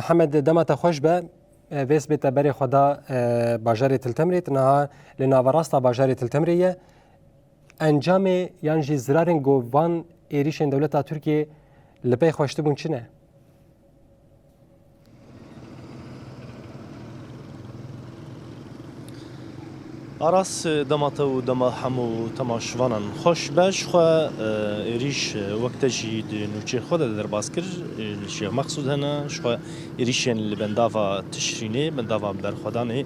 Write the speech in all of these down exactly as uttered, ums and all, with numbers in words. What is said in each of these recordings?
Mihemed, dema te xweş be. E, vê sibê te berê xwe da, e, bajarê Til Temrê, tu niha li naverasta bajarê Til Temrê ye. Encamê yan jî zirarên ku van êrîşên dewleta Tirkiyê li pey xwe ştibûn çi ne? Aras, dema te û dema hemû temaşevanan xweş be. Ji xwe, e, êrîş, e, wek te jî di nûçeyê xwe de derbas kir, e, li Şêx Meqsûd hene. Ji xwe êrîşên li bendava Tişrînê, bendava berxwedanê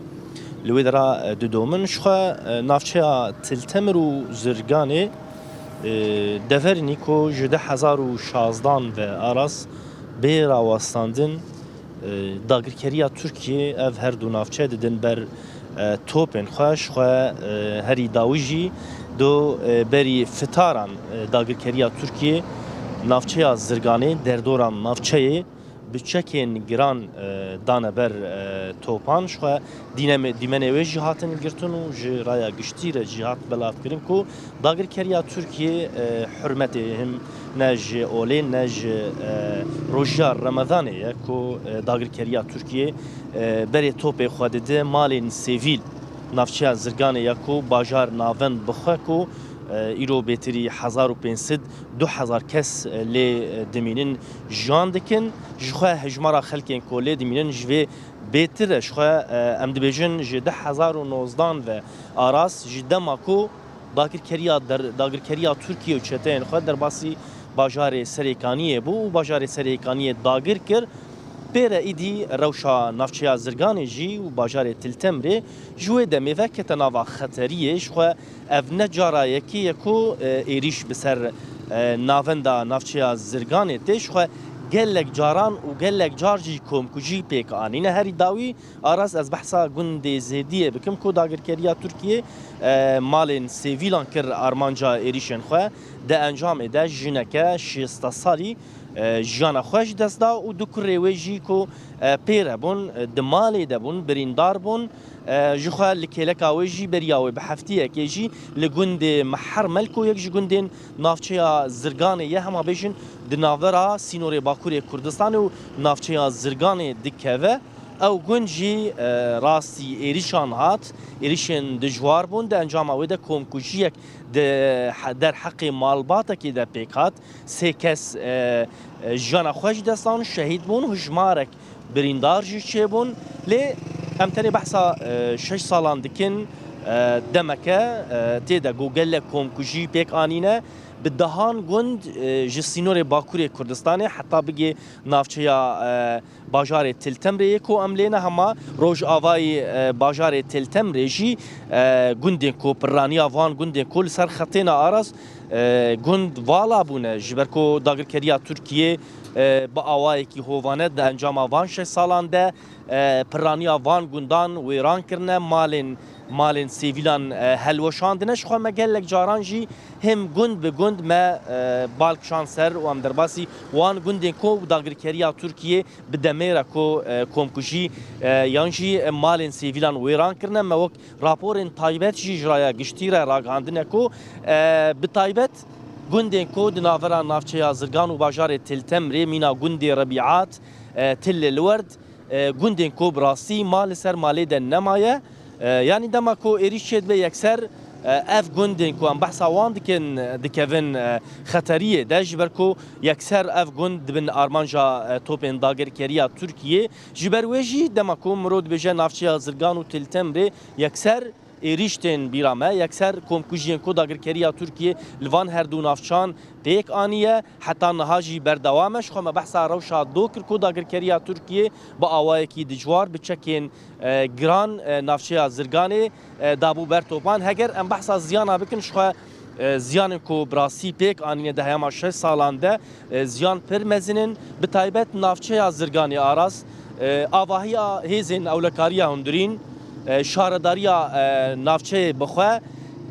li wê dera, e, didomin. Ji xwe, e, navçeya Til Temir û Zirganê, e, deverînî ku ji du hezar û şazdan ve Aras bê rawestandin, e, dagirkeriya Tirkiyê ev her du navçe didin ber, e, topên xwe. Ji xwe, e, herî dawî jî do, e, berî fitaran, e, dagirkeriya Tirkiyê navçeya Zirganê, derdora navçeyê bi çekên giran, e, dane ber, e, topan. Ji xwe dîneme-, dîmenê wê jî hatin girtin û ji raya giştî re jî hat belavkirin ku dagirkeriya Tirkiyê, e, hurmetê him ne ji olê ne ji, e, rojiya Remedanê ye ku, e, dagirkeriya Tirkiyê, e, berê topê xwe dide malên sivîl navçeya Zirganê ya ku bajar navend bi xwe ku, e, îro bêtirî hezar û pênc sed, du hezar kes, e, lê, e, dimînin, jiyan dikin. Ji xwe hejmara xelkên ku lê dimînin ji vê bêtir e. Ji xwe, e, em dibêjin ji du hezar û nozdan ve Aras ji dema ku dagirkeriya der-, dagirkeriya Tirkiye û çeteyên xwe derbasî bajarê Serêkaniyê bû û bajarê Serêkaniyê dagir kir. Pê re îdî rewşa navçeya Zirganê jî û bajarê Til Temrê ji wê demê ve kete nava xeteriyê. Ji xwe ev ne cara yekê ye ku, e, êrîş bi ser, e, navenda navçeya Zirganê tê. Ji xwe gelek caran û gelek car jî komkujî pêk anîne. Herî dawî Aras, ez behsa gundê Zêdiyê bikim ku dagirkeriya Tirkiyê, e, malên sivîlan kir armanca êrîşên xwe. Di encamê de jineke şêsta salî, e, jiyana xwe ji dest da û du kurê wê jî ku, e, pê re bûn, e, di malê de bûn, birîndar bûn. E, ji xwe li kêleka wê jî beriya wê bi heftiyekê jî li gundê Mehermel ku yek ji gundên navçeya Zirganê ye, hema bêjin di navbera sînorê Bakurê Kurdistanê û navçeya Zirganê dikeve. Ew gund jî, e, rastî êrîşan hat, êrîşên dijwar bûn. Di encama wê de komkujiyek di he-, derheqê malbatekê de pêk hat. Sê kes, e, e, jiyana xwe ji dest dan, şehîd bûn, hijmarek birîndar jî çêbûn. Lê em tenê behsa, e, şeş salan dikin, e, demeke, e, tê de ku gelek komkujî pêk anîne. Bi dehan gund, e, ji sînorê Bakurê Kurdistanê heta bigê navçeya, e, bajarê Til Temrê yê ku em lê ne hema rojavayî, e, bajarê Til Temrê jî, e, gundên ku pirraniya van gundên ku li ser xetê ne Aras, e, gund vala bûne, ji ber ku dagirkeriya Tirkiyê, e, bi awayekî hovane di encama van şeş salan de, e, pirraniya van gundan wêran kirine, malên malên sivîlan, e, helweşandine. Ji xwe me gelek caran jî him gund bi gund me, e, bal kişand ser û em derbasî wan gundên ku dagirkeriya Tirkiyê bi demê re ku, e, komkujî, e, yan jî, e, malên sivîlan wêran kirine. Me wek raporên taybet jî ji raya giştî re ragihandine ku, e, bi taybet gundên ku di navbera navçeya Zirgan û bajarê Til Temrê, mîna gundê Rebîat, e, Til Lilwerd, e, gundên ku bi rastî mal li ser malê de nemaye. E, yanî dema ku êrîş çêdibe yekser, e, ev gundên ku em behsa wan dikin, dikevin, e, xeteriyê de, ji ber ku yekser ev gund dibin armanca, e, topên dagirkeriya Tirkiyê. Ji ber wê jî dema ku mirov dibêje navçeya Zirgan û Til Temrê yekser êrîş tên bîra me, yekser komkujiyên ku dagirkeriya Tirkiyê li van her du navçan pêk aniye, heta niha jî berdewam e. Ji xwe me behsa rewşa do kir ku dagirkeriya Tirkiyê bi awayekî dijwar, bi çekên, e, giran, e, navçeya Zirganê, e, dabû ber topan. Heger em behsa ziyana bikin, ji xwe, e, ziyanên ku bi rastî pêk anîne di heyama şeş salan de, e, ziyan pir mezin in. Bi taybet navçeya Zirganê Aras, e, avahiya hêzên ewlekariya hundirîn, e, şaredariya, e, navçeyê bi xwe,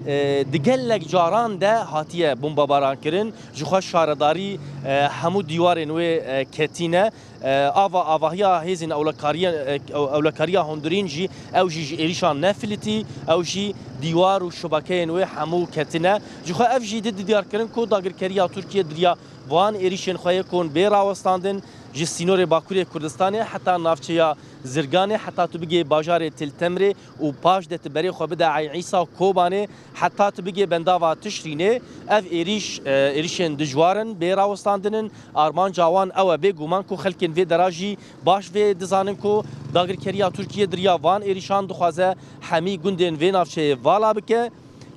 e, di gelek caran de hatiye bombebaran kirin. Ji xwe şaredarî, e, hemû dîwarên wê, e, ketîne. E, ava avahiya hêzên ewlekariya, e, ew-, ewlekariya hundirîn jî, ew jî ji êrîşan nefilitî, ew jî dîwar û şibekeyên wê hemû ketine. Ji xwe ev jî di diyar kirin ku dagirkeriya Tirkiye di riya Van êrîşên xwe yê ku bê rawestandin ji sînorê Bakurê Kurdistanê heta navçeya Zirganê, heta tu bigê bajarê Til Temrê û paş de tu berê xwe bide Ey Îsa Kobanê, heta tu bigê bendava Tişrînê. Ev êrîş, e, êrîşên dijwar in, bê rawestandin in. Armanca wan ew e, bêguman ku xelkên vê dera jî baş vê dizanin ku dagirkeriya Tirkiye di riya van êrîşan dixwaze hemî gundên vê navçeyê vala bike.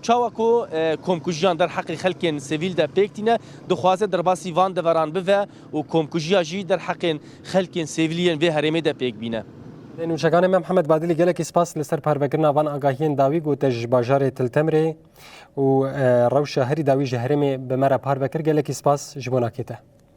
Çawa ku, e, komkujiyan derheqê xelkên sivîl de pêk tîne, dixwaze derbasî van deveran bive û komkujiya jî derheqên xelkên sivîliyên vê herêmê de pêk bîne. Lê nûçekanê me Mihemed Badilî, gelekî spas li ser parvekirina van agahiyên dawî ku te ji bajarê Til Temrê û, e, rewşa herî dawî ji herêmê bi me re parve kir. Gelekî spas ji bo nakê te.